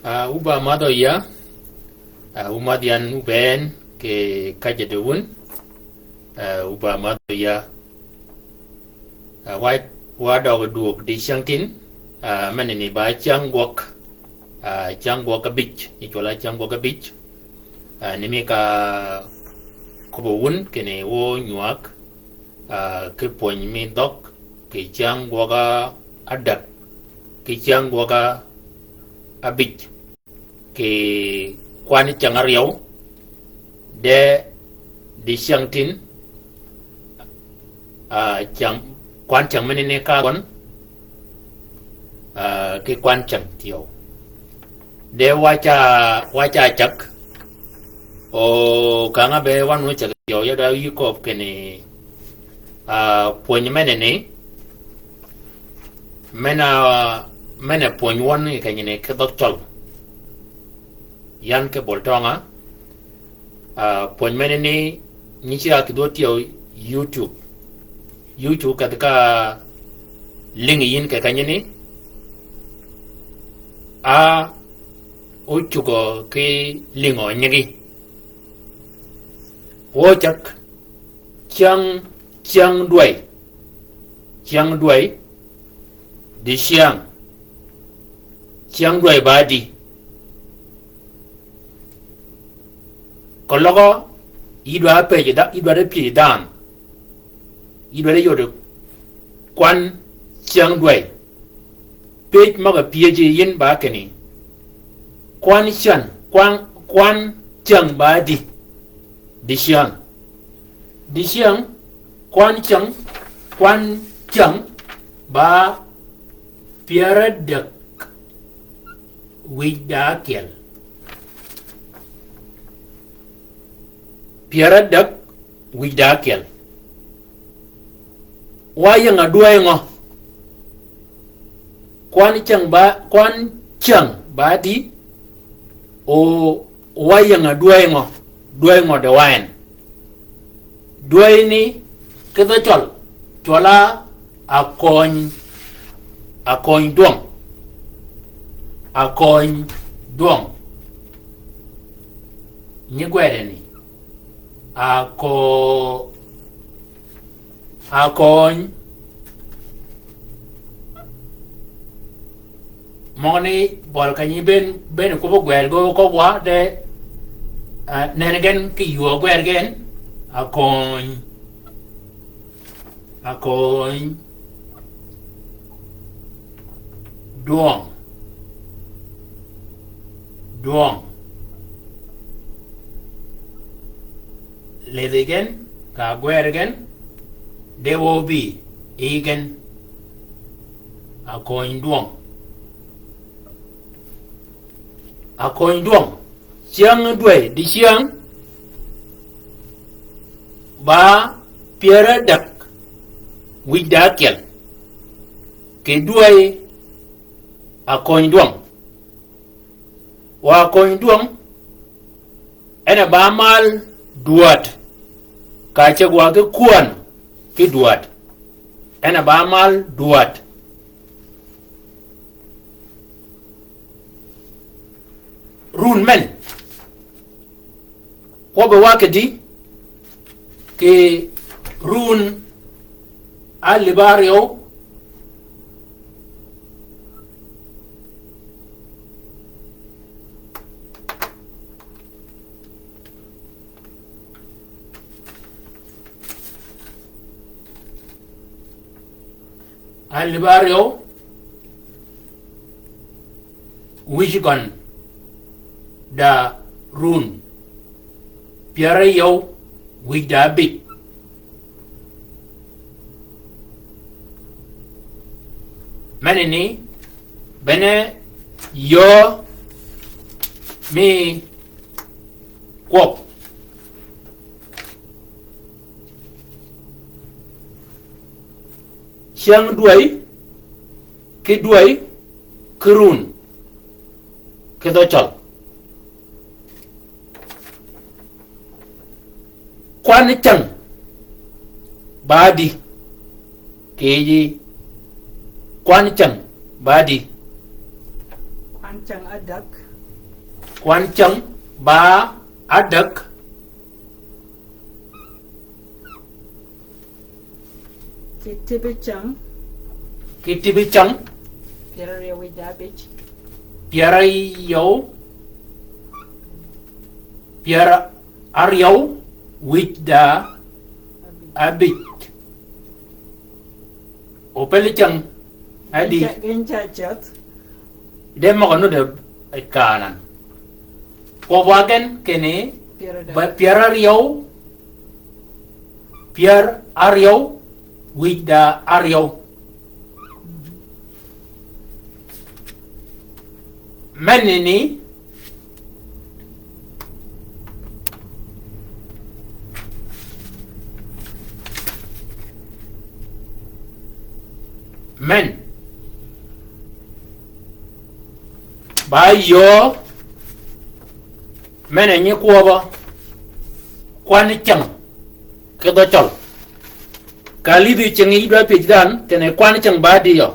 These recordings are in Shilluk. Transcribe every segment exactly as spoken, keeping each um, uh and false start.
Ah, wu ba madhø ya. Ah, wu madh yan wu bënn kì kajjø de wun. Ah, wu ba madhø ya. Ah, wa, wa døg dwøg di cyängtïn. Ah, men ni ba cyäng gwøg. Ah, cyäng gwøg abij. Yi cwøl-a cyäng gwøg abij. Ah, ni mi ka köbbø wun kinni wø nywag. Ah, ki pwöny mi dhøg, kì cyäng gwøg-a adäg, kì cyäng gwøg-a abij, kì kwan cyäng aryøw, de di cyängtïn, ah, cyäng, kwan cyäng menani ka gøn, ah, ki kwan cyäng thyew. De wa ca, wa ca cäg. O kang-a be wan wun cäg thyew ya da yï köbbi kinni, ah, pwöny menani. Men-a, men-a pwöny wøn yi kenyani ki dhøg cøl. Yan ki bol tøng-a. Ah, pwöny menani nyi ca kïdhø tyeu YouTube. YouTube kedhi ka lïngi yïn kì kenyani. A ócugø ki lïngø nyigi. Wø cäg cyäng, cyäng dwäy. Cyäng dwäy. Di cyäng. Cyäng dwäy ba di. Keløg yï dwaddi pëjji dha-, yï dwaddi pëjji dhanhø. Yï dwaddi yodi kwan cyäng dwäy. Pëj møg-a pyëjji yïn ba kinni. Kwan cyäng, kwan, kwan cyäng ba di. Di cyäng. Di cyäng, kwan cyäng, kwan cyäng ba pyär ádäg wïj da ákyel. Pyär ádäg wïj da ákyel. Wa ying-a dwäy ngø? Kwan cyäng ba, kwan cyäng ba di, o wa ying-a dwäy ngø? Dwäy ngø de wa en? Dwäy ni ki dhø cøl, cwøl-a aköny, aköny dwøng. Aköny dwøng. Nyi gwede ni. Akö-, aköny. Møgø ni bøl kenyi bënn, bënn kwøb-a gwed gø köbwa de, ah, nenni gen kì yuu gwed gen, aköny. Aköny. Dwøng. Dwøng. Lidhi gen, ka gwer gen, de wø bï, yi gen. Aköny dwøng. Aköny dwøng. Cyäng dwäy, di cyäng. Ba pyär ádäg. Wïj da ákyel. Kì dwäy aköny dwøng. Wa aköny dwøng. En a ba mal dwäd. Ka ceg wa ki kwän ki dwäd. En a ba mal dwäd. Run men. Kwøbbe wa kì di, kì run alibariyo. Alibariyo. Wïj gøn da run. Pyär áryew wïj da ábïj. Menani bene yöö mi kwøb. Cyäng dwäy, ki dwäy, ki run, ki dhø cøl. Kwan cyäng ba di, kì yï kwan cyäng ba di. Kwan Cäng ádäg. Kwan cäng ba ádäg. Ki tibi cäng. Ki tibi cäng. Pyär áryew wïj da ábïj. Pyär áryew. Pyär áryew wïj da ábïj. Opel cäng adi. Gïn ca, gïn ca cäth. De møg-a nudd-a kanan. Kwøb wa gen kinni, pyär ádäg. Ba pyär áryew, pyär áryew, wïj da áryew. Menani, men. Ba yöö, men-a nyi kwøbbø, kwan cäng. Ki dhø Cøl. Ka álïdhi cingi dwa pyëj dhanhø, kinni kwan cäng ba di yø.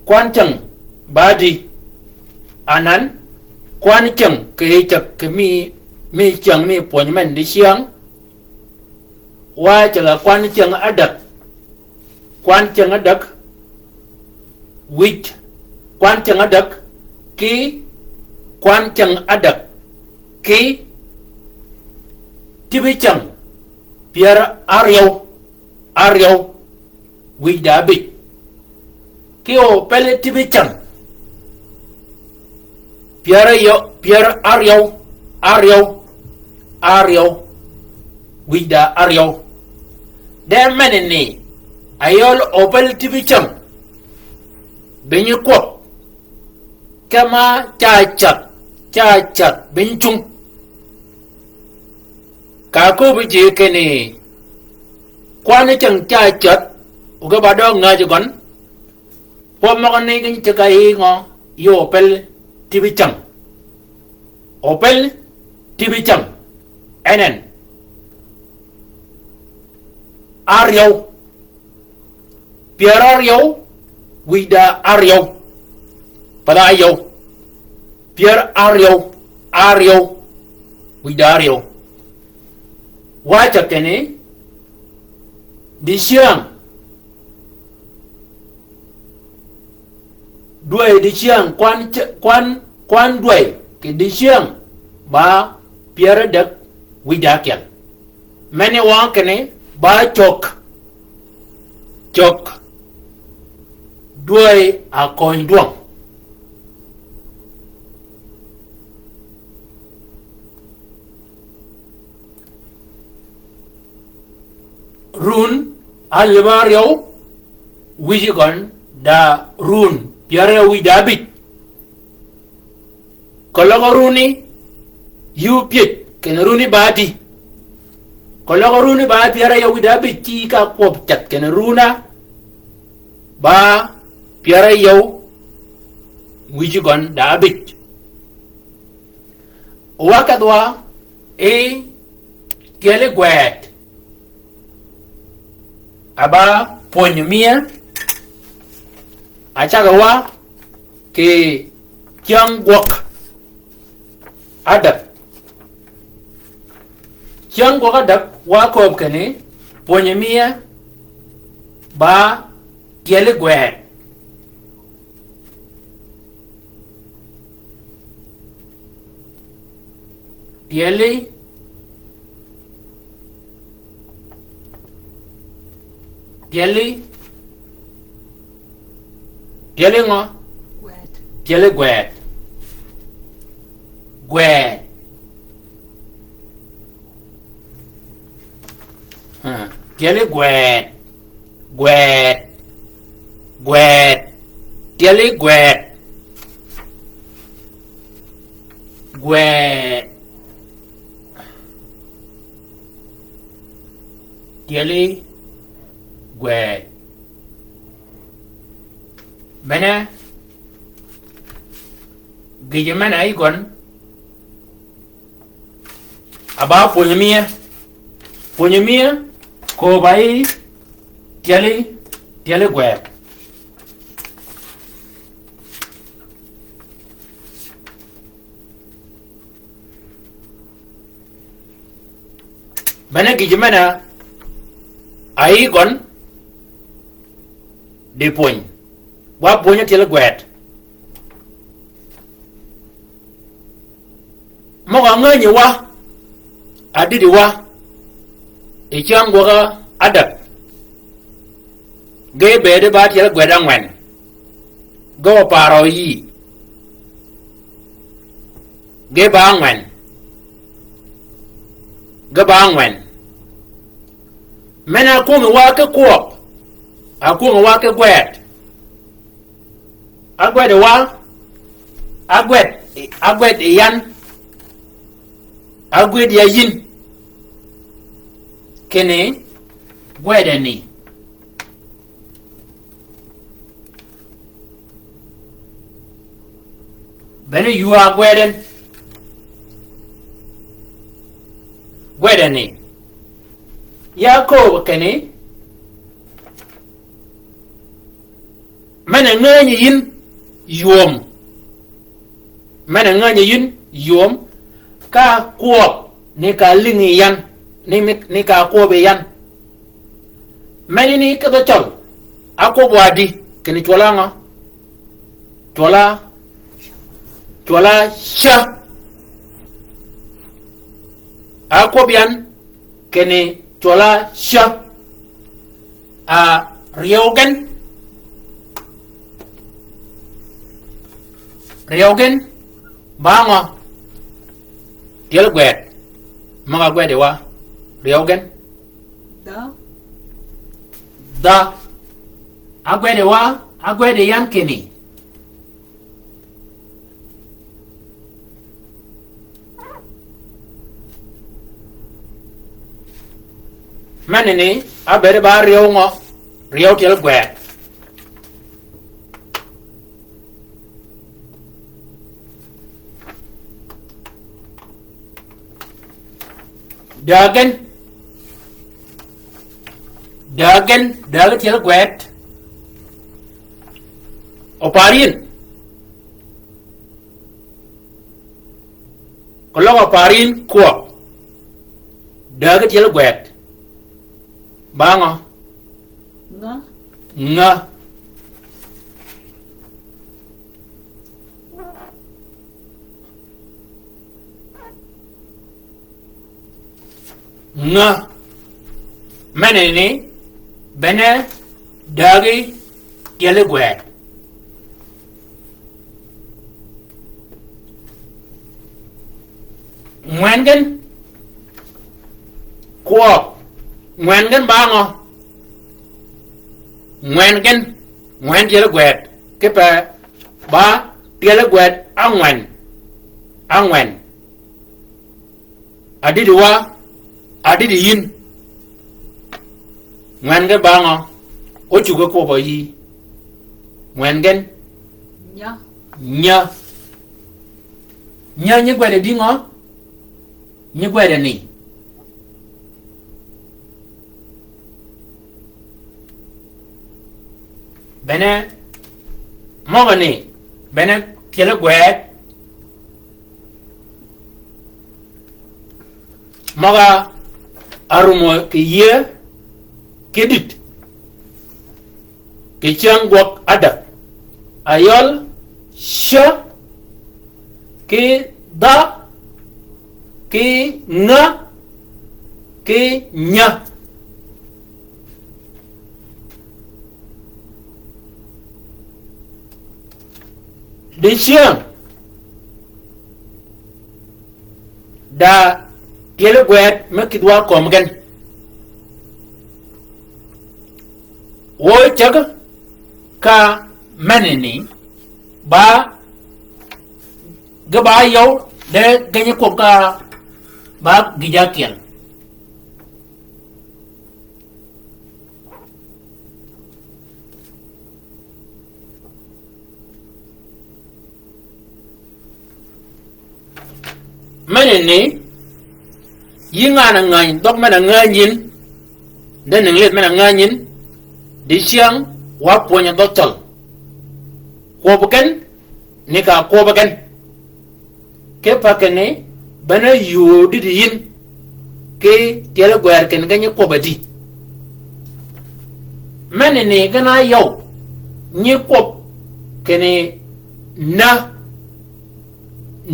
Kwan cäng ba di. Anan, kwan cäng kì yij cäg kì mi, mi cäng mi pwöny men dicyäng. Wa ceg-a kwan cäng ádäg. Kwan cäng ádäg. Wïj. Kwan cäng ádäg. Ki kwan cäng ádäg. Ki tibi cäng. Pyär áryew. Áryew. Wïj da ábïj. Ki opel tibi cäng. Pyär áryew, pyär áryew, áryew, áryew. Wïj da áryew. De menani, ayøl opel tibi cäng. Bï nyi kwøb. Kema ca cäth, ca cäth, bï nyi cung. Ka áköbbi ji kinni, kwan cäng ca cäth, o ge ba døøg ngäj gøn. Kwøb møgani gïn ceg-a yi ngø, yi opel tibi cäng. Opel tibi cäng. En en. Áryew. Pyär áryew, wïj da áryew. Path áryew. Pyär áryew, áryew, wïj da áryew. Wa ceg kinni, dicyäng. Dwäy dicyäng, kwan c-, kwan, kwan dwäy kì dicyäng ba pyär ádäg wïj da ákyel. Meni wa kinni ba cög. Cög. Dwäy a köny dwøng. Run, alïb áryew, wïj gøn da run, pyär áryew wïj da ábïj. Keløg runi, yï pyëj, kinni runi ba di. Keløg runi ba pyär áryew wïj da ábïj, ci ka kwøb ceth kinni run-a ba pyär áryew wïj gøn da ábïj. Wa kedh wa, i tyeli gwed. A ba pwönyi mie, a caggi wa kì cyäng gwøg ádäg. Cyäng gwøg ádäg wa kööb kinni pwönyi mie ba tyeli gwed. Tyeli. Tyeli. Tyeli ngø? Gwed. Tyeli gwed. Gwed. Aa, tyeli gwed. Gwed. Gwed. Tyeli gwed. Gwed. Tyeli gwed. Mene. Gïjø men-a yi gøn. A ba pwönyi mie. Pwönyi mie, kööb a yi tyeli, tyeli gwed. Bene gïjø men-a, a yï gøn, di pwöny. Wa pwöny tyeli gwed. Møg-a ngänyi wa, a dïdï wa, yi cyäng gwøg-a ádäg. Ge bëëde ba tyeli gwed ángwen. Ge opar-a yï. Ge ba ángwen. Ge ba ángwen. Men-a ákwöng-a wa ki kwøb. Ákwöng-a wa ki gwed. Ágwed-a wa. Ágwed, ágwed yi yan. Ágwed ya yïn. Kinni, gwed-a ni. Bene yuu-a gwed en. Gwed-a ni. Ya kööb kinni, men-a ngänyi yïn ywöm. Men-a ngänyi yïn ywöm, ka kwøb ni ka lïngi yan, ni, ni, ni ka kwøb yi yan. Meni ni kedh-a cøl, ákwøb wa di, kinni cwøl-a ngø? Cwøl-a, cwøl-a ca. Ákwøb yan, kinni cwøl-a ca. A, ryew gen. Ryew gen. Ba ngø? Tyel gwed. Møg-a gwed yi wa. Ryew gen. Dha. Dha. Ágwed yi wa, ágwed yi yan kinni. Menani, ábëëd ba ryew ngø, ryew tyel gwed. Dägen. Dägen, dägi tyel gwed. Opar yïn. Keløg opar yïn kwøb. Dägi tyel gwed. Ba ngø? Nga. Nga. Nga. Menani, bene dägi tyeli gwed. Ngwen gen. Kwøb. Ngwen gen ba ngø? Ngwen gen. Ngwen tyeli gwed. Kipe ba tyeli gwed ángwen. Ángwen. Adïdï wa, adïdï yïn. Ngwen gen ba ngø? Ócuggi kwøb-a yï. Ngwen gen. Nya. Nya. Nya nyi gwed-a di ngø? Nyi gwed-a ni. Bene, møgani, bene tyeli gwed. Møg-a árumø kì yïëy, ki dït, kì cyäng gwøg ádäg. Ayøl, ca, ki dha, ki nga, ki nya. Dicyäng. Da tyeli gwed me kïdhi wa kömi gen. Wø cägi ka menani ba ge ba yøw de genyi kwøb ka ba gïj-a ákyel. Menani, yï ngan-a ngäny dhøg men-a ngänyi yïn, de nïng lith men-a ngänyi yïn, dicyäng wa pwönyi dhøg cøl. Kwøb gen, ni ka kwøb gen. Kipe kinni, bene yuu dïdï yïn. Ki tyeli gwed kinni ge nyi kwøb adi. Menani gen-a yøw nyi kwøb kinni na,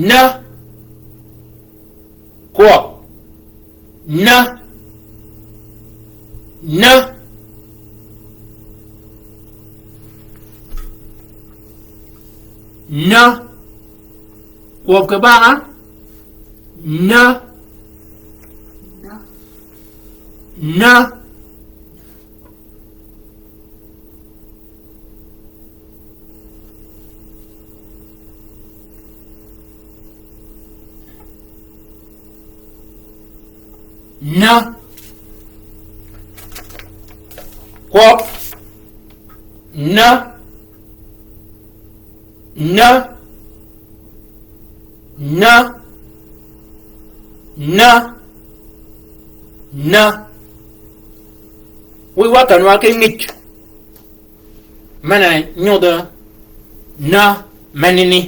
na, kwøb, na, na, na. Kwøb kì bang-a. Na. Na. Na. Kwøb. Na. Na. Na. Na. Na. Wiy wa kän wa ki ngij. Men-a nyodh na menani.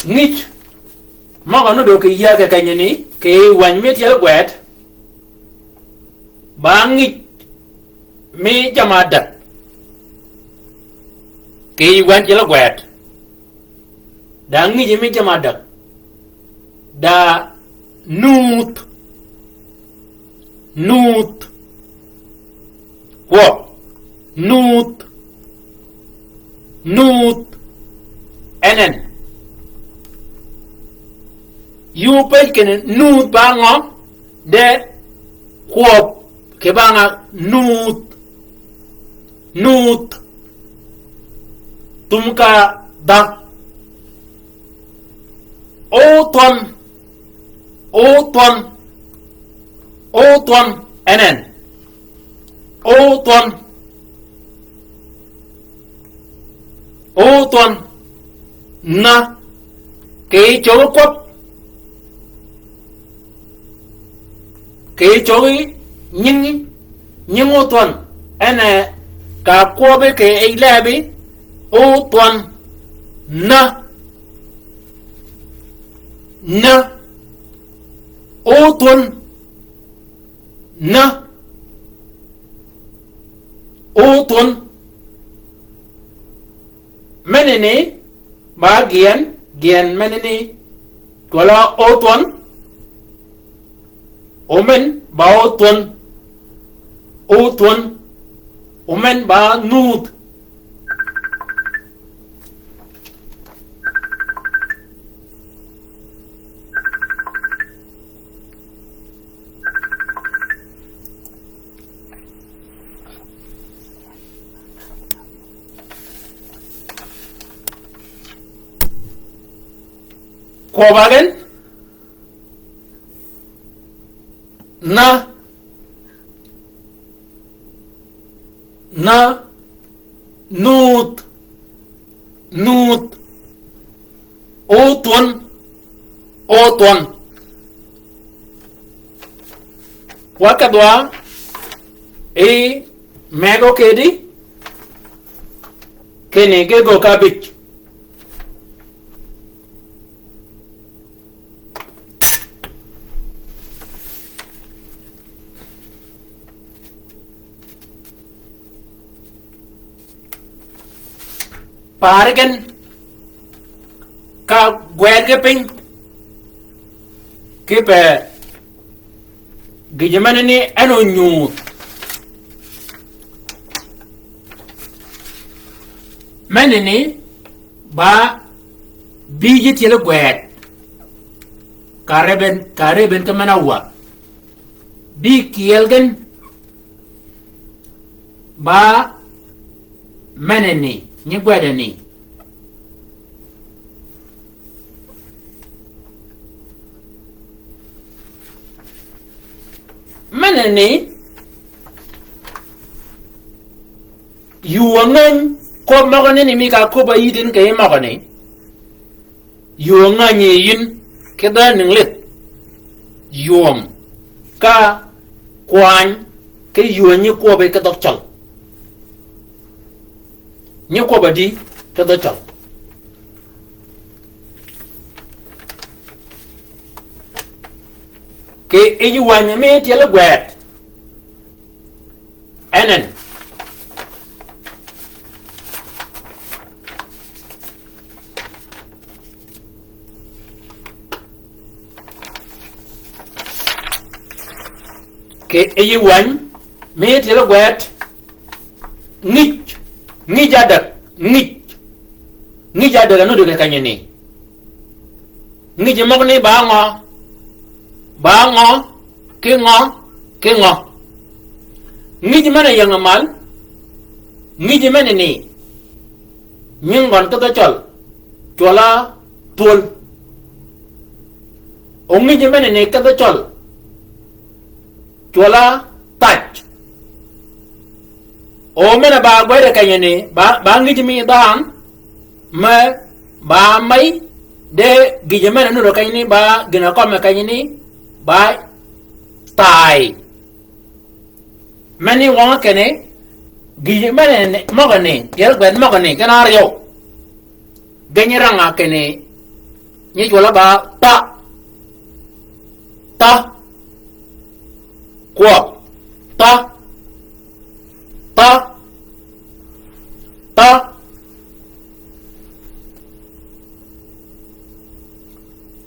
Ngij møg-a nuti kì yäge kenyani, kì wänyi mi tyel gwed, ba ngij mi jamm-a ádäg, kì wänyi tyel gwed. Da ngiji mi jamm-a ádäg. Da nuuth. Nuuth. Kwøb. Nuuth. Nuuth. En en. Yuu pëj kinni nuuth ba ngø? De kwøb kì bang-a nuuth. Nuuth. Thum ka dha. Óthwøn. Óthwøn. Óthwøn. En en. Óthwøn. Óthwøn. Na. Kì cöggi kwøb. Kì cöggi nyingi, nyingi óthwøn. En e ka kwøbbi kì yij lebi. Óthwøn. Na. Na. Óthwøn. Na. Óthwøn. Menani ba gyen, gyen menani. Twøl-a óthwøn. Omen ba óthwøn. Óthwøn. Omen ba nuuth. Kwøb-a gen. Na. Na. Nuuth. Nuuth. Óthwøn. Óthwøn. Wa kedhwa yi megø kedi kinni ge gø ka bïj. Par gen ka gwed ge piny. Kipe gïjø menani en onyuudh. Menani ba bïj yi tyeli gwed. Ka reben, ka reben ki men-a wa. Bï kyel gen ba menani, nyi gwedani. Menani, yuu angäny, köbb møgø ni ni mi ka köbb-a yïddi kì yij møgø ni. Yuu angäny yi yïn, ki dhäön English. Yuu ka kwany, ki yuu nyi kwøbbi ki dhøg cøl. Nyi kwøbb-a dï ki dhø cøl? Kì yij wänyi mi tyeli gwed. En en. Kì yij wänyi mi tyeli gwed. Ngij, ngij adäg, ngij. Ngij adäg a nudd kì kenyani. Ngij møgani ba ngø, ba ngø, ki ngø, ki ngø. Ngij men-a ying-a mal, ngij men-a ni, nying gøn ki dhø cøl, cwøl-a thwöl. O ngij men-a ni ki dhø cøl, cwøl-a thaj. O men-a ba gwed kenyani, ba, ba ngij mi dhanhø, me ba mey, de gïj men-a nudd kenyani, ba gïn-a kømme kenyani, ba thaay. Meni wøng-a kinni, gïj men-a ni, møgani, tyel gwed møgani, gin áryew. Ge nyi rang-a kinni, nyi cwøl-a ba tha. Tha. Kwøb. Tha. Tha. Tha.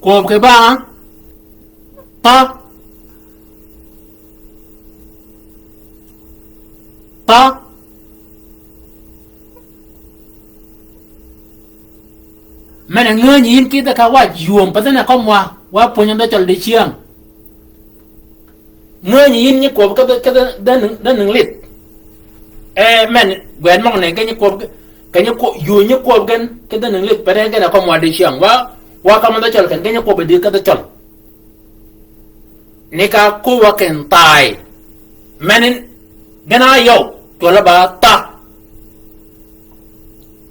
Kwøb kì ba. Tha. Tha. Men-a ngänyi yïn kidh-a ka wa ywööm pa dhënni kømm-a wa, wa pwönyi dhø cøl dicyäng. Ngänyi yïn nyi kwøb ki dhø, ki dhø, dhø nënglith. E, men, gwed møgani, ge nyi kwøb, ge nyi kwøb, yuu nyi kwøb gen, ki dhø nënglith, pa dhënni gen a kømm-a wa dicyäng. Wa, wa kømmi dhø cøl ken, ge nyi kwøb-a dï ki dhø cøl. Ni ka kwøb-a ken thaay. Meni, gen a yøw, cwøl-a ba tha.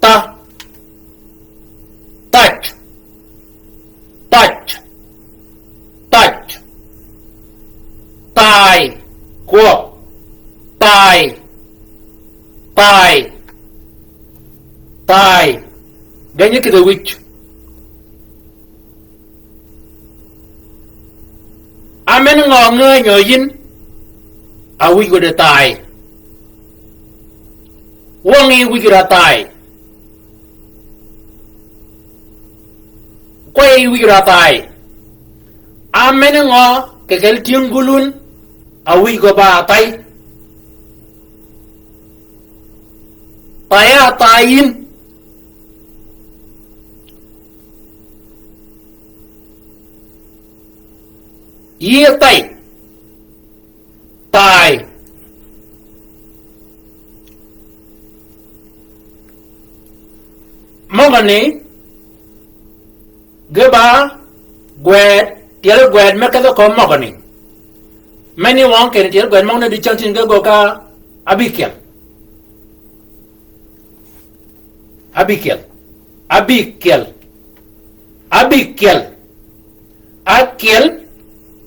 Tha. Thaj. Thaj. Thaj. Thaay. Kwøb. Thaay. Thaay. Thaay. Ge nyi kidhi wïj. A men ngø ngänyi yïn, a wïj gø di thaay. Wøng-a wïj ra thaay. Kwey wïj ra thaay. A men ngø kì kel tyëng gul wun, a wïj gø ba thaay. Thaay-a thaay yïn. Yï thaay. Thaay. Møgani, ge ba gwed, tyel gwed me kedhi kø møgani. Meni wøng kinni tyel gwed møgani dicängtïn ge gø ka abikyel. Abikyel. Abikyel. Abikyel. Akyel,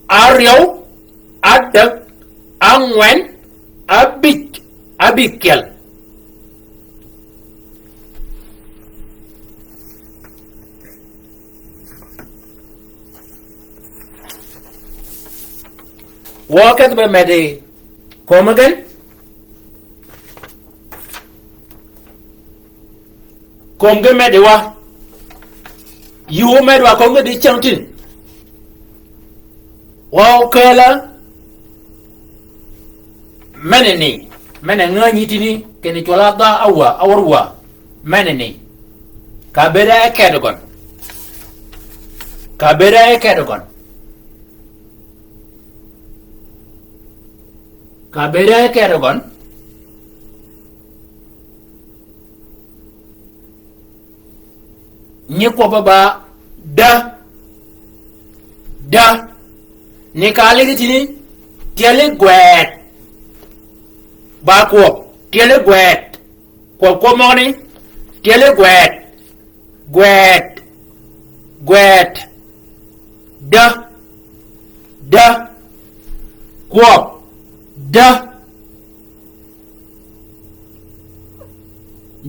áryew, ádäg, ángwen, ábïj, abikyel. Wø kedhi be medi, kømmi gen, Kömi ge medi wa. Yuu medi wa kömi ge dicängtïn. Wa okela. Meneni. Mene ngänyi tïni. Kinni cwøl-a dha áwäà, áwär wäà. Meneni. Ka bëëd e kedø gøn. Ka bëëd e kedø gøn. Ka bëëd e kedø gøn. Nyi kwøbb-a ba dä. Dä. Ni ka ligi tïni, tyeli gwed. Ba kwøb, tyeli gwed. Kwøb, kwøb møgø ni, tyeli gwed. Gwed. Gwed. Dä. Dä. Kwøb. Dä.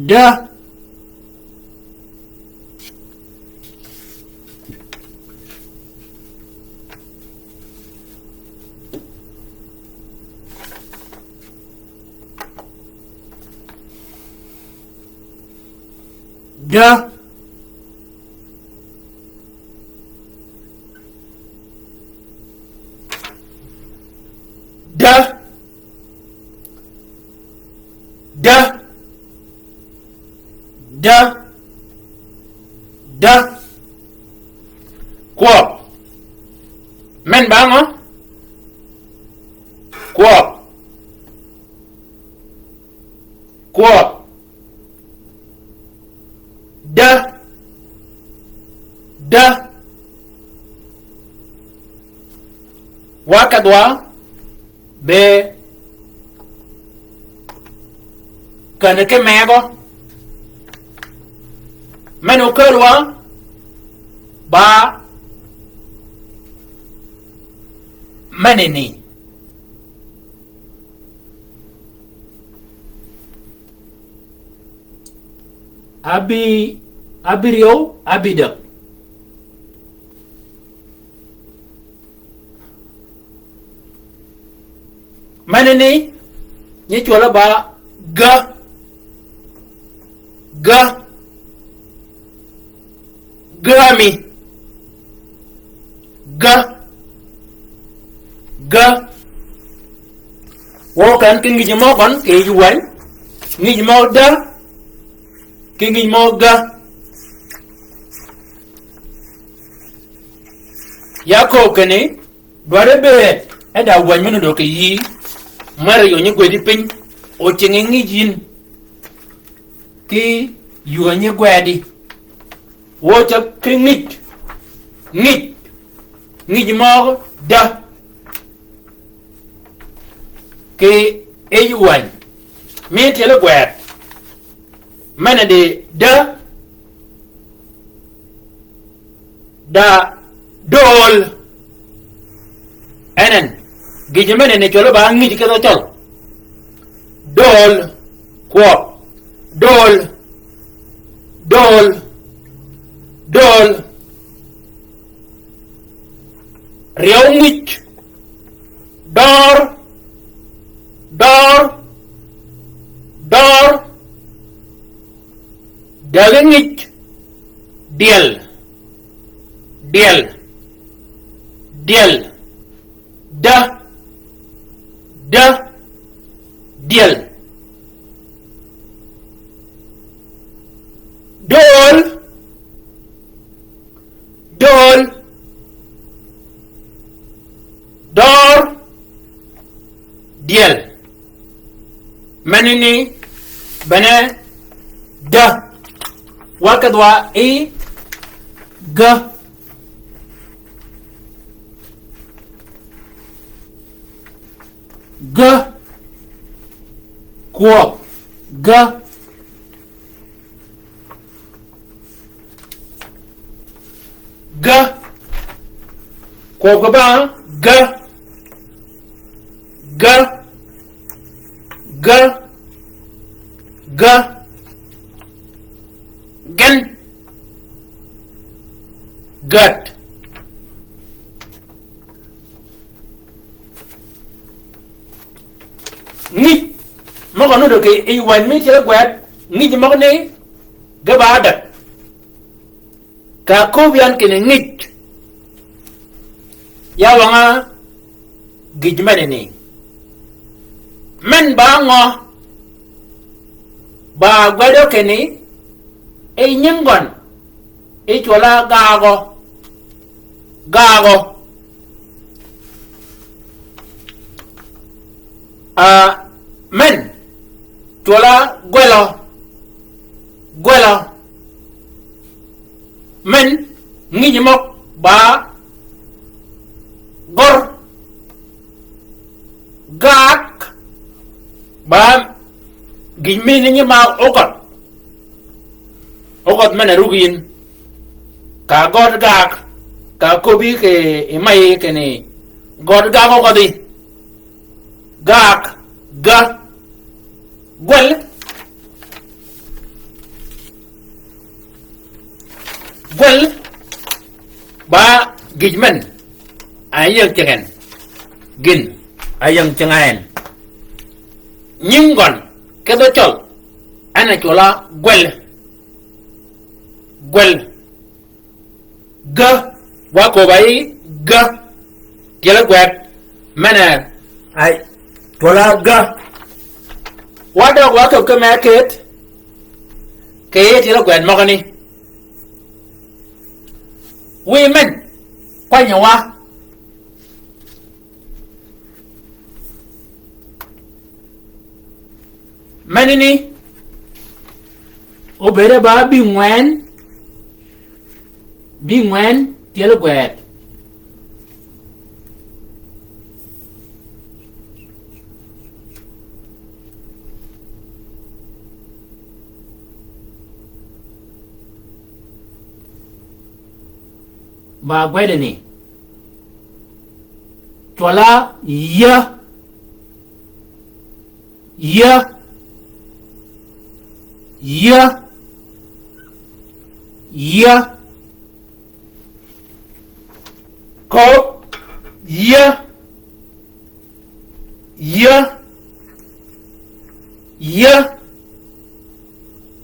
Dä. Dä. Dä. Dä. Dä. Dä. Kwøb. Men ba ngø? Kwøb. Kwøb. Dä. Dä. Wa kedhwa be kane ki megø. Men okölwa ba menini. Abi, abïryew, abïdäg. Menini, nyi cwøl-a ba gä. Gä. Gämi. Gä. Gä. Wø kan ki ngïj mø gøn, ki yij wäny. Ngïj mø dä. Ki ngïj mø gä. Ya kööb kinni, dwaddi bëëd, e da wäny men odø kì yïí, mer yø nyi gwëdi piny, ocingi ngïj yïn, ki yöö nyi gwëdi. Wø ceg ki ngïj, ngïj, ngïj møg dä, ki yij wäny, mi tyeli gwëd, men di dä, da dööl. En en. Gïjø men ni cwøl ba ngïj ki dhø cøl. Dööl. Kwøb. Dööl. Dööl. Dööl. Ryeew ngïj. Døør. Døør. Døør. Dägi ngïj. Dyel. Dyel. Dyel. Dä. Dä. Dyel. Dööl. Dööl. Døør. Dyel. Menini bene dä. Wa kedhwa i gä. Gä. Kwøb. Gä. Gä. Kwøb kì ba gä. Gä. Gä. Gä. Gen. Gät. Ngïj møg-a nuti kì yij wäny mi tyel gwed, ngïj møgani ge ba däg. Ka köbbi yan kinni ngïj, ya wøng-a gïj menani. Men ba ngø? Ba gwedø kinni, e nying gøn, e cwøl-a gagø, gagø. A, men, cwøl-a gwelø, gwelø. Men, ngïj møg ba gør, gak, ba gïj mi ni nyi ma ógødh. Ógødh men-a rug yin. Ka gød gak, ka köbbi kì yij mayi kinni gød gak ógødhi. Gak, ga, gwel. Gwel, ba gïj men, a ying cing'en. Gïn, a ying cing'en. Nying gøn, kedhø cøl, en a cwøl-a gwel. Gwel. Gä. Wa köbb-a yï gä. Tyel gwed. Men-a. Ay. Twøl-a gä. Wa døg wa köbb ki me áked. Kì yij tyel gwed møgani. Wiy men. Kwany-a wa. Menani, obëëd ba bïngwen, bïngwen tyel gwed. Ba gwedani. Cwøl-a yä. Yä. Yä. Yä. Kööb. Yä. Yä. Yä.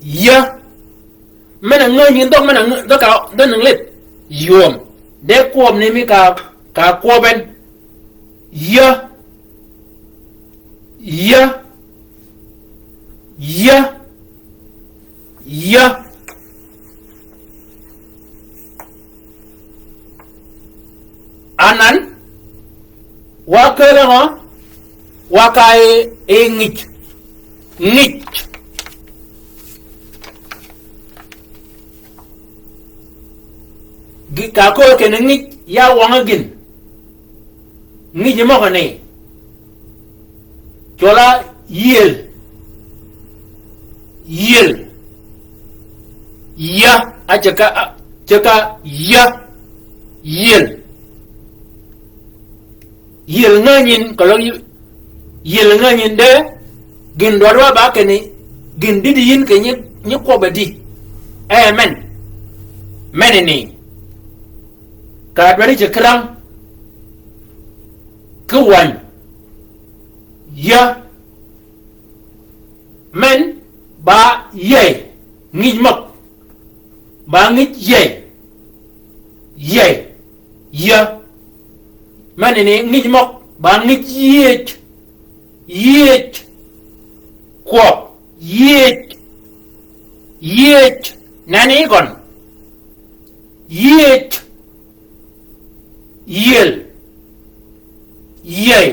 Yä. Men-a ngänyi dhøg, men-a ngä-, dhøg ka, dhøg nïng lidh. Ywöm. De kwøb ni mi ka, ka kwøb en. Yä. Yä. Yä. Yä. Anan, wa kääl ngø, wa ka e, e ngij. Ngij. Gi-, ka kööl kinni ngij, ya wøng-a gïn. Ngij møgani. Cwøl-a yiel. Yiel. Yä, a ceg ka, a, ceg ka yä. Yiel. Yiel ngänyin, keløg yi-, yiel ngänyin de, gïn dwaddi wa ba kinni, gïn dïdï yïn kì nyi, nyi kwøbb-a dï. Amen. Menani. Ka dwaddi ceg ki rang. Ki wäny. Yä. Men ba yäy, ngij møg. Ba ngij yäy. Yäy. Yä. Menani ngij møg. Ba ngij yiëj. Yiëj. Kwøb. Yiëj. Yiëj. Nenni gøn. Yiëj. Yiel. Yäy.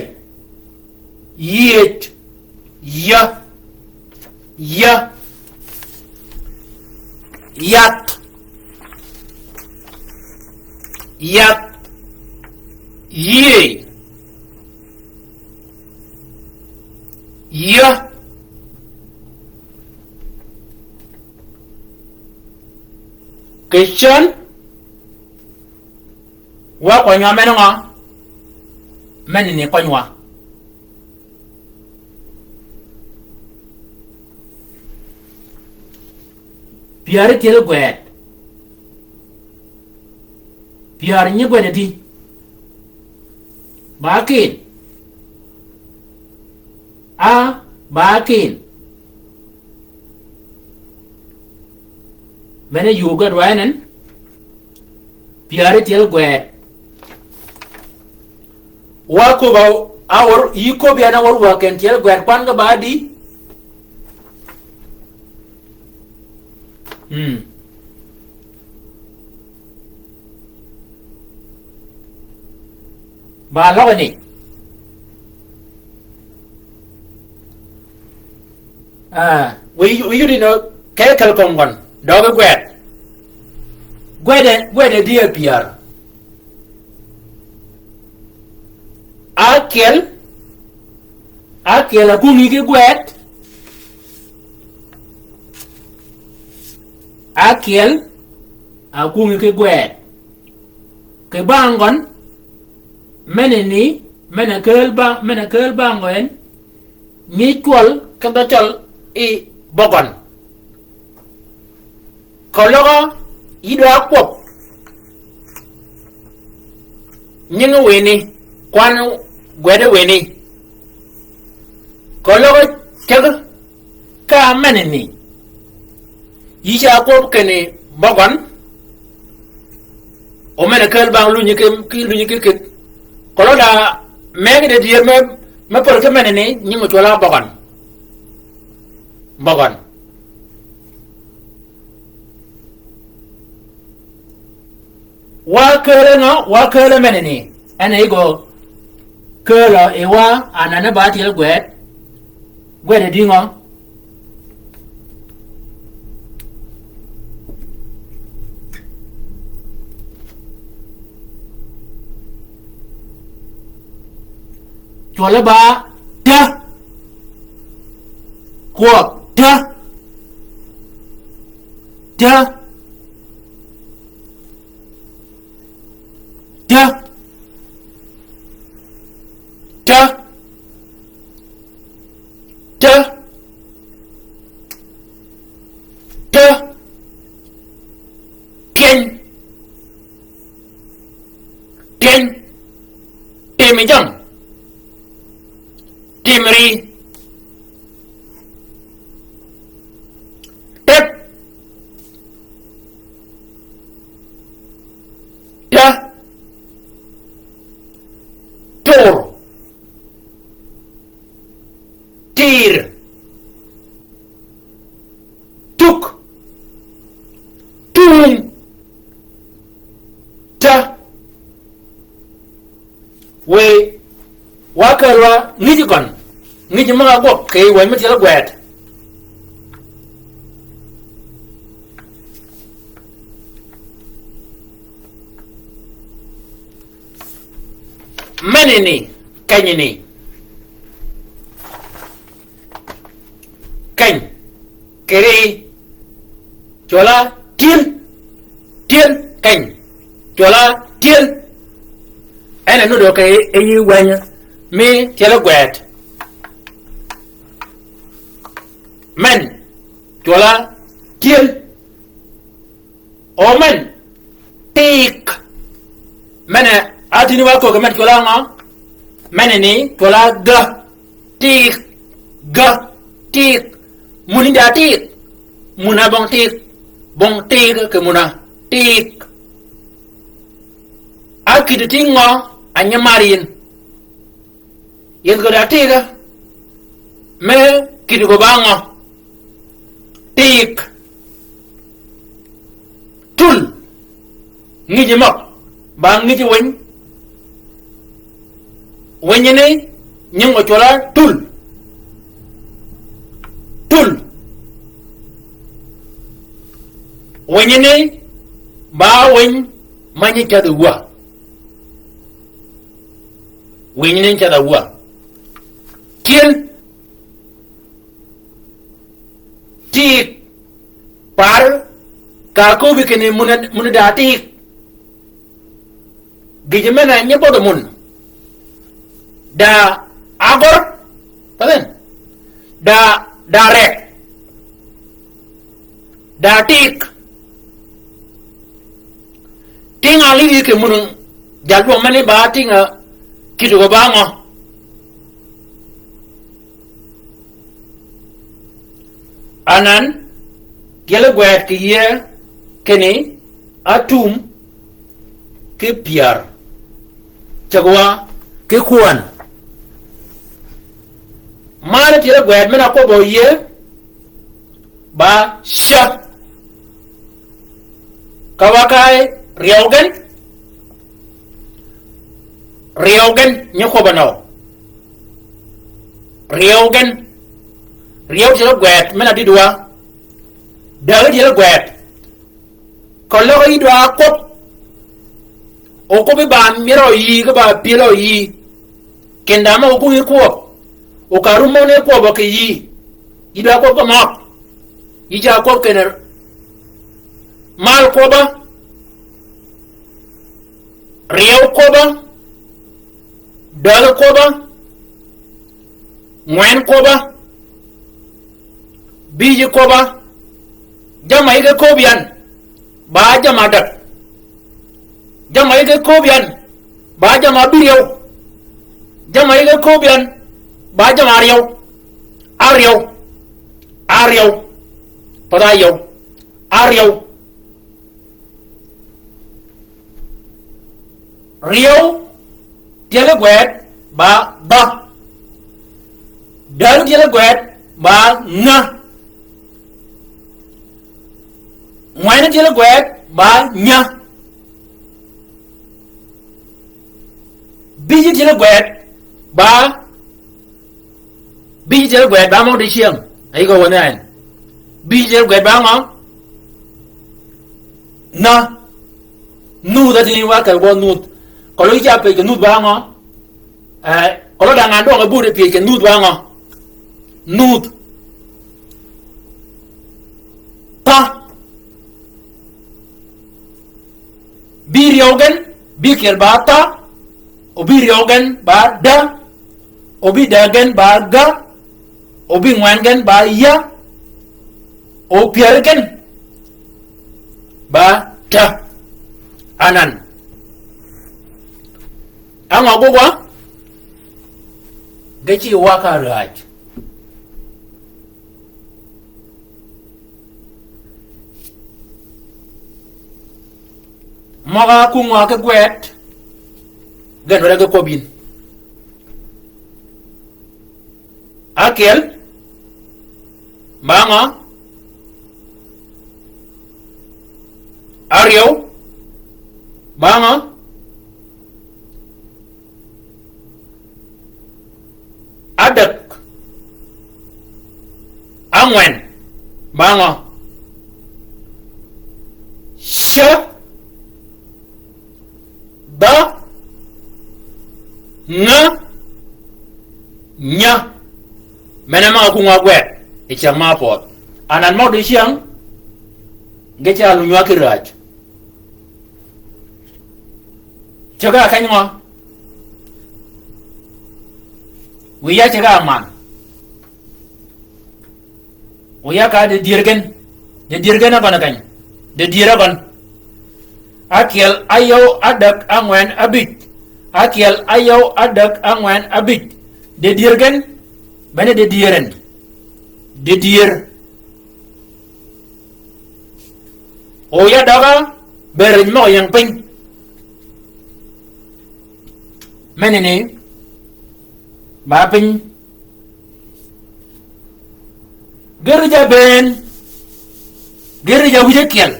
Yiëj. Yä. Yä. Yath. Yath. Yiëy. Yä. Kì cän. Wa kwønywa men ngø? Menani kwønywa. Pyär tyel gwed. Pyär nyi gwed adi. Ba kin. A, ba kin. Men-a yuu gø dwaenen. Pyär tyel gwed. Wa köbb-a, a wør, yï köbbi yan a wør wa ken tyel gwed kwan gø ba di. Mm. Ba løg ni. Ah, wiy, wiy yudi nø, ke kel kömi gøn. Døgi gwed. Gwed e, gwed e di e pyär. Ákyel, ákyel akwöngi ki gwed. Ákyel akwöngi ki gwed. Kì bang gøn, menani, men-a kääl ba, men-a kääl bang gøn, nyi cwøl ki dhø cøl i bøgøn. Keløg yï dwa kwøb nyingi wini, kwan gwedi wini. Keløg ceg ka menani. Yï ca kwøb kinni Bøgøn. O men-a kääl bang lunyi ki, ki lunyi ki kïdhi. Keløg da, megø de dyër me, me pöl ki men-a ni, nying ocwøl-a bøgøn. Bøgøn. Wa kääl-a ngø, wa kääl-a men-a ni. En e gø kääl-a yi wa, anan e ba tyel gwed. Gwed e dïngø. Cwøl-a ba, tye. Kwøb, tye. Tye. Tye. Tye. Tye. Tye. Tyeny. Tyeny. Tim jam. Tim ri. Tep. Tye. Tur. Tir. Tuk. Tum. Tye. Wëy, wa kääl wa ngïj gøn. Ngïj møg-a gwøg kì wänyi me tyel gwed. Men-a ni, keny-a ni. Keny. Kiri. Cwøl-a tyel. Tyel. Keny. Cwøl-a tyel. En e nuddø kì yï wänyi mi tyel gwed. Men. Cwøl-a tyel. O men, tik. Men-a, a tïni wa köög men cwøl-a ngø? Men-a ni, cwøl-a gø. Tik. Gø. Tik. Muni da tik. Mun-a bong tik. Bong tik kì mun-a. Tik. A kïddi ti ngø, a nyi mar yïn. Yeth gø da tig-a, me kïddi gø ba ngø? Tig. Tul. Ngïji møg. Ba ngïji winy. Winy ni, nying ocwøl-a tul. Tul. Winy ni, ba winy ma nyi cädhi wä. Winy ni cädha wä. Tyel. Tig. Par. Ka köbbi kinni mun, mun da tig. Gïjø men-a nyi bødhø mun. Da agor. Pathen. Da, da rek. Da tig. Ting-a lïdhi kì mun, jal dwøng meni ba ting-a kïddi gø ba ngø? Anan, tyeli gwed kì yie, kinni, atum, ki pyär. Cägwa, ki kwän. Mani tyeli gwed men-a kwøbbø yie, ba cä. Ka wa kayi ryew gen. Ryew gen nyi kwøbb-a nø. Ryew gen. Ryew tyeli gwed men-a dïdwa. Dägi tyeli gwed. Keløg yï dwa kwøb. Okwøbbi ba myero yï ki ba pyelo yï. Kinda mø okwøbbi kwøb. Oka rum mø ne kwøb kì yï. Yï dwa kwøb kì møg. Yï ca kwøb kinni mal kwøb-a. Ryew kwøb-a. Dägi kwøb-a. Ngwen kwøb-a. Bïji kwøb-a. Jamm-a yï ge kööb yan. Ba jamm-a adäg. Jamm-a yï ge kööb yan. Ba jamm-a abïryew. Jamm-a yï ge kööb yan. Ba jamm-a aryew. Aryew. Aryew. Path-a yiew. Aryew. Ryew tyeli gwed ba dha. Dädø tyeli gwed ba nga. Ngwen tyeli gwed ba nya. Bïj tyeli gwed ba, bïj tyeli gwed ba møg dicyäng. Ayi ko wene en. Bïj tyeli gwed ba ngø? Na. Nuth a tïn wa kal ko nuth. Kolo ica pe ke nuth ba ngø? Eh, kolo da ngan dong a bur pyëj ke nuth ba ngø? Nuth. Tha. Bï ryew gen, bï kyel ba tha. O bï ryew gen ba da. O bï da gen ba ga. O bï ngwen gen ba ya. O pyär gen ba ta. Anan. Angø gugwa? Ge ci wa ka räj. Møg-a kungwa ki gwed, gen wede ki kwøb yïn. Akyel, ba ngø? Aryew, ba ngø? Adäg. Angwen. Ba ngø? Ca. Dha. Nga. Nya. Mene møg-a kungwa gwed. I cyäng ma pödh. Anan møg dicyäng. Ge ca lunywag ki räj. Ceg-a keny ngø? Wiya ceg-a man. Wiya ka de dyër gen. De dyër gen a gøn keny. De dyër a gøn. Akyel, ayøw, adäg, angwen, abïj. Akyel, ayøw, adäg, angwen, abïj. De dyër gen. Bene de dyër en. De dyër. O ya døg-a, be rëny møg-a ying piny. Menani, ba piny. Ge rëj-a bënn. Ge rëj-a wïj akyel.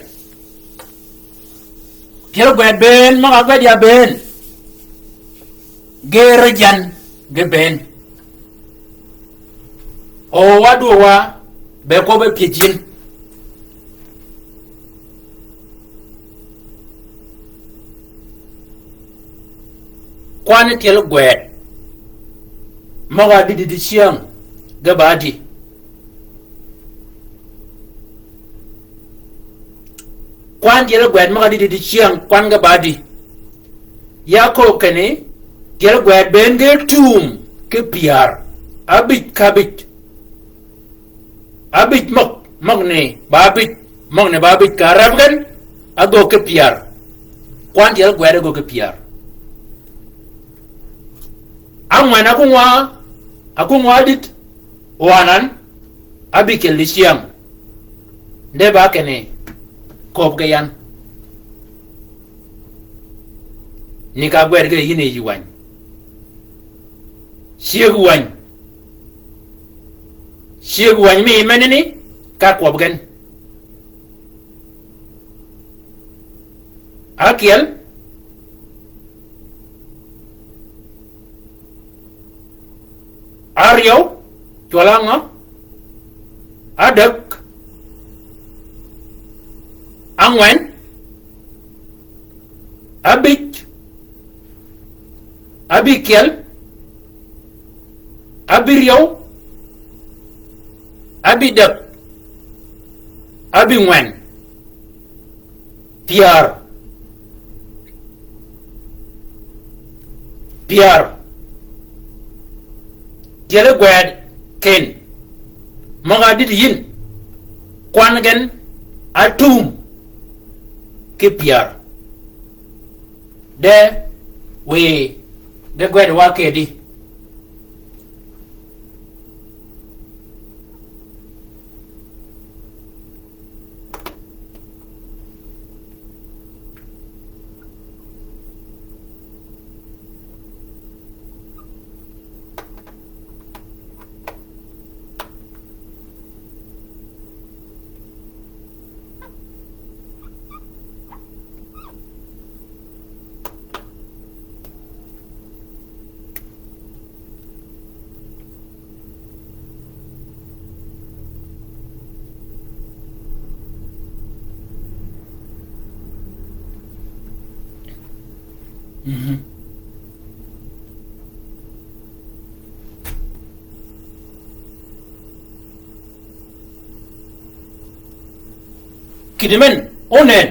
Tyel gwed bënn, møg-a gwed ya bënn. Ge rëj yan, ge bënn. O wa dwøg wa, be kwøb e pyëj yïn. Kwan tyel gwed. Møg-a dïdï dicyäng, ge ba dï. Kwan tyel gwed møg-a dïdï dicyäng, kwan ge ba dï. Ya köög kinni, tyel gwed bënn ge tum ki pyär. Abïj ka abïj. Abïj møg, møgani ba abïj, møgani ba abïj ka rab gen, agöög ki pyär. Kwan tyel gwed agöög ki pyär. Angwen akungwa, akungwa dït, o anan, abïkyel dicyäng. De ba kinni, kööb ge yan. Ni ka gwed ge yïn e yï wäny. Cyëg wäny. Cyëg wäny mi menani, ka kwøb gen. Akyel. Aryew, cwøl angø? Adäg. Angwen. Abïj. Abïkyel. Abïryew. Abïdäg. Abïngwen. Pyär. Pyär. Tyeli gwed ken. Møg-a dïdï yïn. Kwan gen atum ki pyär. De wiy ge gwed wa kedi. Mhm. Kidi men, onen.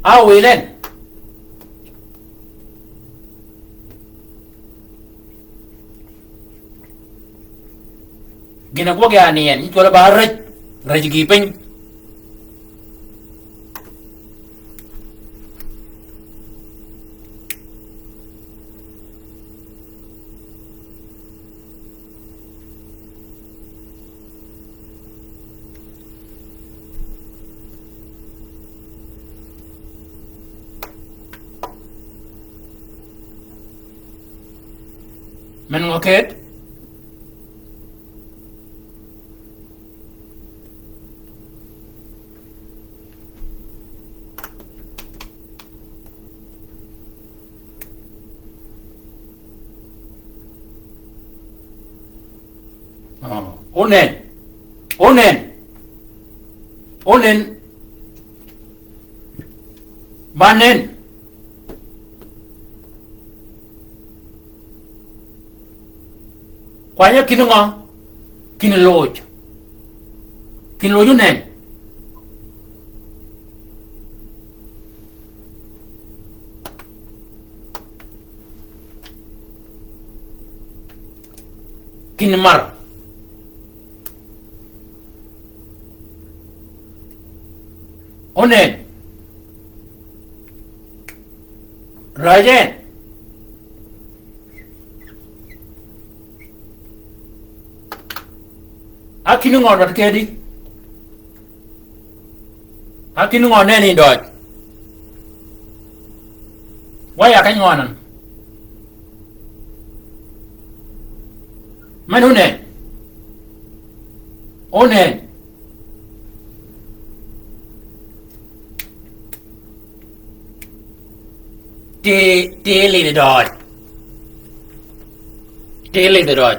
A wilen. Gïn-a gwøg ya ni en, nyi cwøl-a ba räj, räj gï piny. Men ngø ket? Aa, onen. Onen. Onen. Ba nen. Kwany-a kinni ngø? Kinni loj. Kinni loj onen. Kinni mar. Onen. Räj en. A kinni ngø død kedi? A kinni ngø nen yi døøj? Wa ya keny ngø anan? Men onen. Onen. Ti, ti lidh døøj. Ti lidh døøj.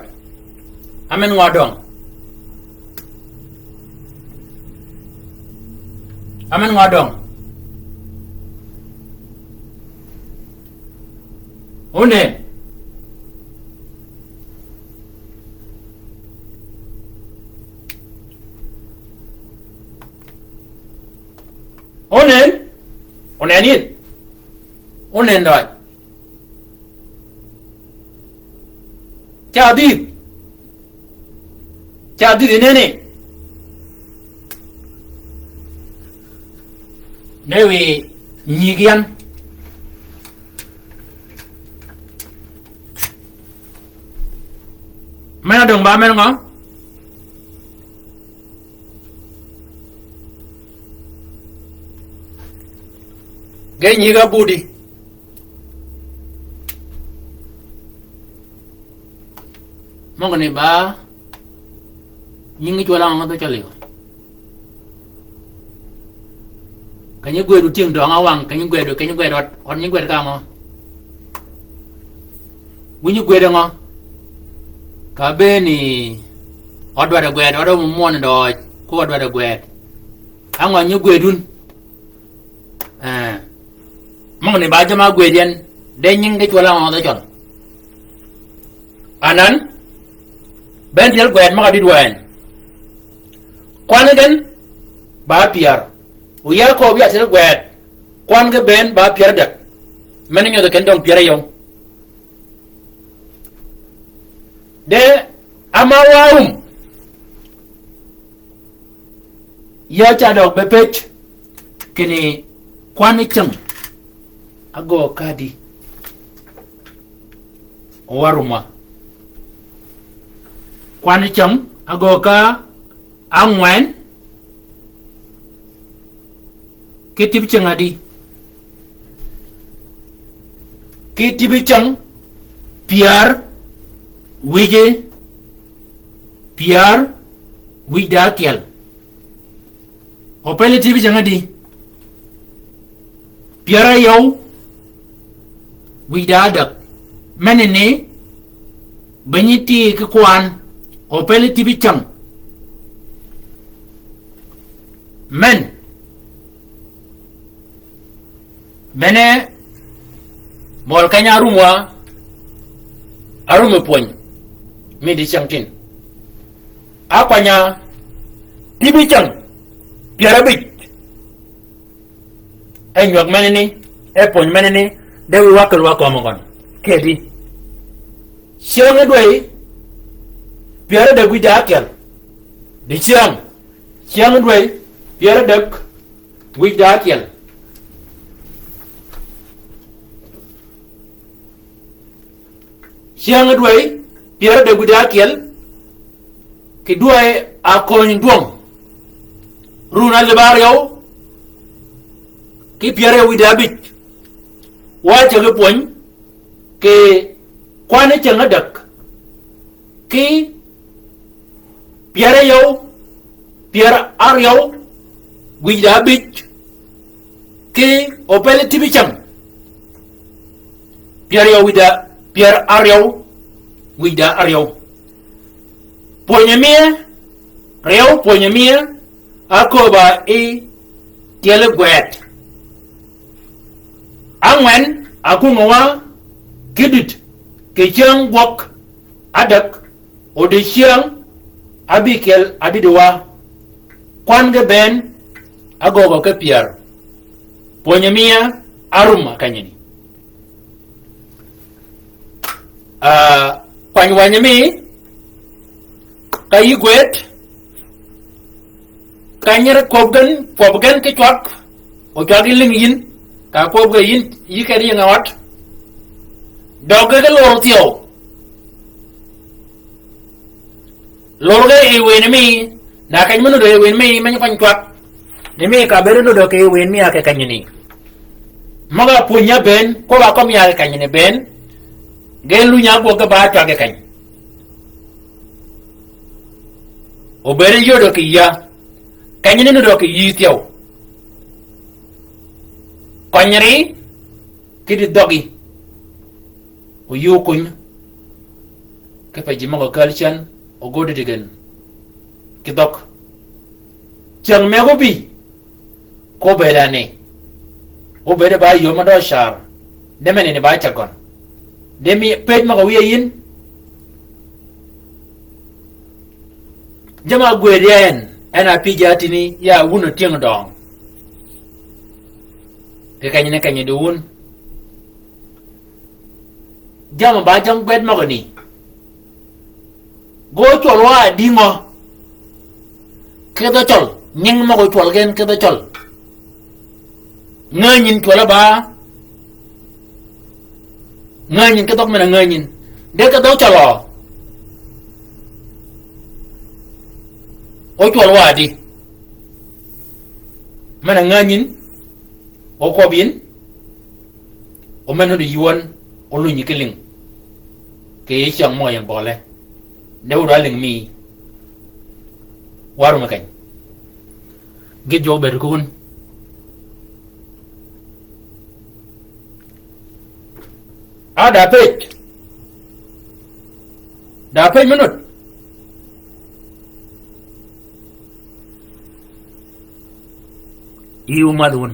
Amen ngø døng? Amen ngø døng? Onen. Onen. Onen yïn. Onen døøj. Ca dhïdh. Ca dhïdh ineni. Ne wiy nyig yan. Men-a døng ba men ngø? Ge nyig abudi. Møgø ni ba nyingi cwøl-a ngø dhø cøl yø. Keny-a gwëdu tyëng døng-a wang, keny-a gwëdu, keny-a gwëdu ød, ød nyi gwëd ka ngø? Wu nyi gwëd ngø? Ka bëëni ød dwaddi gwëd, ød mø mwøn døøj, ko ød dwaddi gwëd. Á ngø nyi gwëd wun? Ee. Møgø ni ba jamm-a gwëd yan, de nyingi cwøl-a ngø dhø cøl? Anan, bënn tyel gwëd møg-a dïd wa en. Kwan gen ba pyär. O ya kööb ya tyel gwëd. Kwan gen bënn ba pyär ádäg. Men nyodhi ken døng pyär áryew. De ama wa wum. Ya ca døg be pëj kinni kwan cäng ágöög ka di? O wa rumwa. Kwan cäng ágöög ka ángwen ki tïbi cäng adi? Ki tïbi cäng pyär wïje, pyär wïj da ákyel. O peli tïbi cäng adi? Pyär áyew wïj da ádäg. Meni ni be nyi ti ki kwan. O peli tïbi cäng. Men. Bene Møl keny-a arum wa, arum pwöny mi dicäng tin. Ákwany-a tïbi cäng pyär ábïj. E nywäg menani, e pwöny menani, de wiy wa ákël wa kömi gøn. Kedi cyäng dwäy pyär ádäg wïj da ákyel. Dicäng, cyäng dwäy pyär ádäg wïj da ákyel. Cyäng dwäy pyär ádäg wïj da ákyel, kì dwäy a köny dwøng. Run alïb áryew ki pyär áryew wïj da ábïj. Wa cägi pwöny kì kwan cäng ádäg ki pyär áryew, pyär áryew wïj da ábïj, ki opel tïbi cäng pyär áryew wïj da, pyär áryew wïj da áryew. Pwöny miye, ryew pwöny miye, ákööb-a yi tyeli gwed. Ángwen, ákwöng-a wa ki dïd kì cyäng gwøg ádäg, o dicäng ábïkyel ádïd wa. Kwan ge bënn ágöög ki pyär. Pwöny miye arum a kenyani. Ah, kwany wänyi mi, ka yï gwed, ka nyir kwøb gen, kwøb gen ki cwag, o cwag yi lïng yïn, ka kwøb gen yïn, yï kedi yï ng'a ød. Døg ge ki lur thyew. Lur ge yi wënni mi, na keny me nudd yi wënni mi, me nyi kwany cwag. Ni mi ka bëëd nudd ki yi wënni mi a ki kenyani. Møg-a pwöny-a bënn, kwøb a kømmi a ki kenyani bënn, ge lunyi-a gwøg ge ba cwag ki keny. O bëëd yödø kì yïa, kenyani nudd kì yï thyew. Køny ri, kidi dhøggi. O yï ókuny, kipe ji møg-a kääl cän, o godi digin. Ki dhøg. Cäng meg óbï, ko bëëd ani. O bëëd ba yöm ma dø car. De menani ba cäg gøn. De mi pëj møg-a wiy yïn. Jamm-a ágwëd ya en, en a pïj ya tïni, ya wun otyëng døng. Kì kenyani kenyi di wun. Jamm-a ba jamm gwed møgø ni. Ge ócwøl wa di ngø? Ki dhø cøl, nying møg-a ócwøl gen ki dhø cøl. Ngänyin cwøl-a ba. Ngänyin ki dhøg men-a ngänyin. De ki dhø cøl o. Ócwøl wa di. Men-a ngänyin. O kwøb yïn, o men nudd yï wøn, o lunyi ki lïng. Kì yij cyäng møg-a ying bøle. De wud wa lïng mi. Wa rum keny. Gït jwøk bëëd ki wun. A da pëj. Da pëj me nudd. Yï ómadh wun.